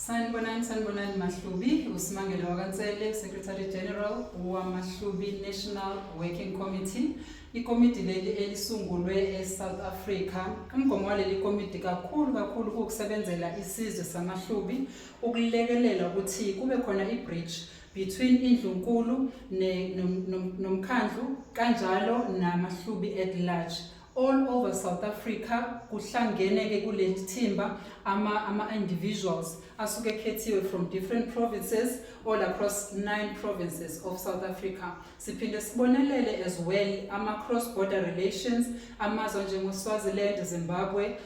Sanibonani, sanibonani Mahlubi, uSimangele wakaNsele, Secretary General wamaHlubi National Working Committee. Ikomidi leli elisungulwe eSouth Africa. Umgomo waleli komidi kakhulu kakhulu kuwukusebenzela isizwe samaHlubi, ukulekelela ukuthi kube khona i-bridge between indlunkulu nomkhandlu kanjalo namaHlubi at large all over South Africa. Kuhlangene ke kuleli thimba ama individuals asuke ekhethiwe from different provinces all across nine provinces of South Africa. Siphinde sibonelele as well ama cross border relations, amazwe njengo-Swaziland, Zimbabwe,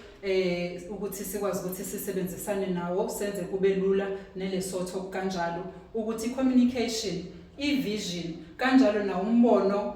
ukuthi sikwazi ukuthi sisebenzisane nawo, senze kube lula, neLesotho kanjalo, ukuthi communication, i-vision kanjalo na umbono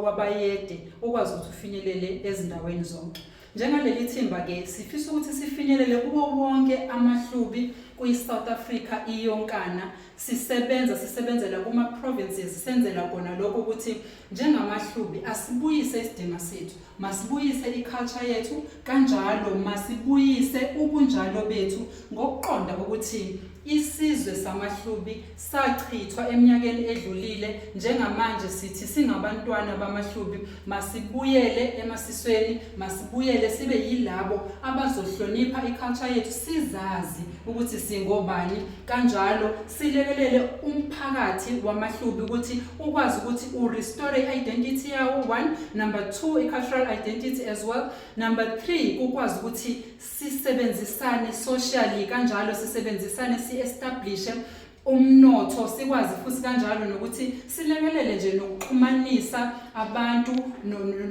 wabayede ukwazi ukuthi ufinyelele ezindaweni zonke. Njengaleli thimba ke sifisa ukuthi sifinyelele kuwo wonke amaHlubi kwi-South Africa iyonkana. Sisebenza, sisebenzela kuma-provinces, senzela kona lokho ukuthi njengamaHlubi asibuyise isidima sethu, masibuyise i-culture yethu, kanjalo masibuyise ubunjalo bethu, ngokuqonda ukuthi isizwe samaHlubi sachithwa eminyakeni edlulile. Njengamanje sithi singabantwana bamaHlubi masibuyele emasisweni, masibuyele sibe yilabo abazohlonipha i-culture yethu, sizazi ukuthi singobani, kanjalo silekelele umphakathi wamaHlubi ukuthi ukwazi ukuthi u-restore i-identity yawo, one. Number two, i-cultural identity as well. Number three, ukwazi ukuthi sisebenzisane socially, kanjalo sisebenzisane si-establishe umnotho, sikwazi futhi kanjalo nokuthi silekelele nje nokuxhumanisa abantu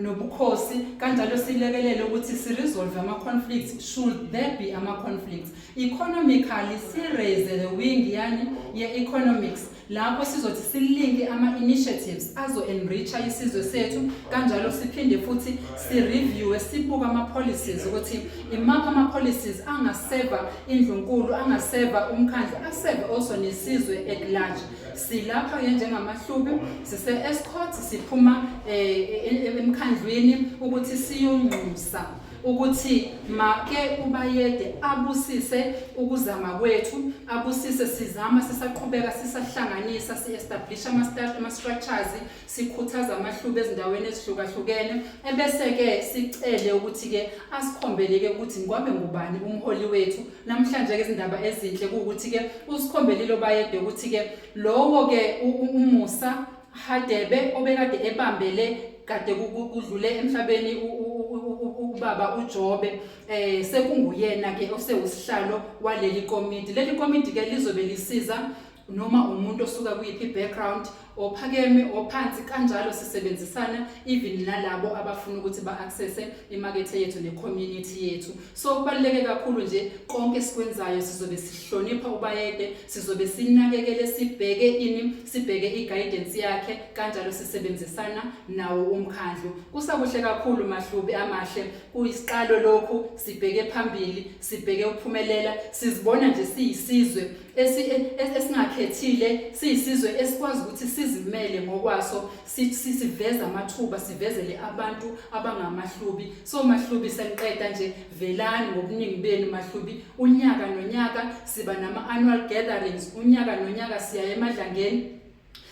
nobukhosi, kanjalo silekelele ukuthi si-resolve ama-conflicts should there be ama-conflicts. Economically, si-raise the wing yani ye-economics, lapho sizothi silinke ama-initiatives azo-enricha isizwe sethu, kanjalo siphinde futhi si-reviewe, sibuke ama-policies ukuthi imaphi ama-policies angaseva indlunkulu, angaseva umkhandlu, aseve also nesizwe at large. Silapha-ke njengamaHlubi, sise-Estcourt, siphuma emkhandlwini ukuthi siyonxusa ukuthi make uBayede abusise ukuzama kwethu, abusise sizama, sisaqhubeka, sisahlanganisa, si-establish ama-structures, sikhuthaza amaHlubi ezindaweni ezihlukahlukene, ebese-ke sicele ukuthi-ke asikhombele-ke ukuthi ngwabe ngubani umholi wethu. Namhlanje-ke izindaba ezinhle kuwukuthi-ke usikhombelile uBayede ukuthi-ke lowo-ke uMusa Hadebe obekade ebambele kade kudlule emhlabeni ubaba uJobe, sekunguyena ke osewusihlalo waleli komiti. Leli komiti ke lizobe lisiza noma umuntu osuka kuyiphi background, ophakeme, ophansi, kanjalo sisebenzisana even nalabo abafuna ukuthi ba-accesse imakethe yethu ne-community yethu. So kubaluleke kakhulu nje, konke esikwenzayo sizobe sihlonipha uBayede, sizobe sinakekele, sibheke ini, sibheke i-guidance yakhe, kanjalo sisebenzisana nawo umkhandlu. Kusakuhle kakhulu, Mahlubi amahle, kuyisiqalo lokhu, sibheke phambili, sibheke ukuphumelela. Sizibona nje siyisizwe esingakhethile, siyisizwe esikwazi ukuthi sizimele ngokwaso, siveze amathuba, sivezele abantu abangamaHlubi. So Mahlubi, seniqeda nje, velani ngobuningi benu Mahlubi. Unyaka nonyaka siba nama-annual gatherings, unyaka nonyaka siya eMadlangeni,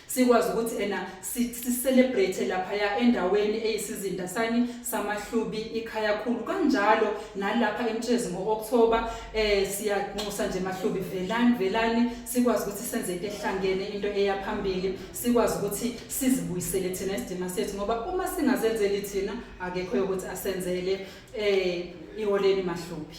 sikwazi ukuthi ena si-celebrate laphaya endaweni eyisizinda sani samaHlubi, ikhaya khulu, kanjalo nalapha eMtshezi ngo-October. Siyanxusa nje Mahlubi, velani, velani, sikwazi ukuthi senze into ehlangene, into eya phambili, sikwazi ukuthi sizibuyisele thina isidima sethu, ngoba uma singazenzeli thina akekho yokuthi asenzele. Iholeni Mahlubi.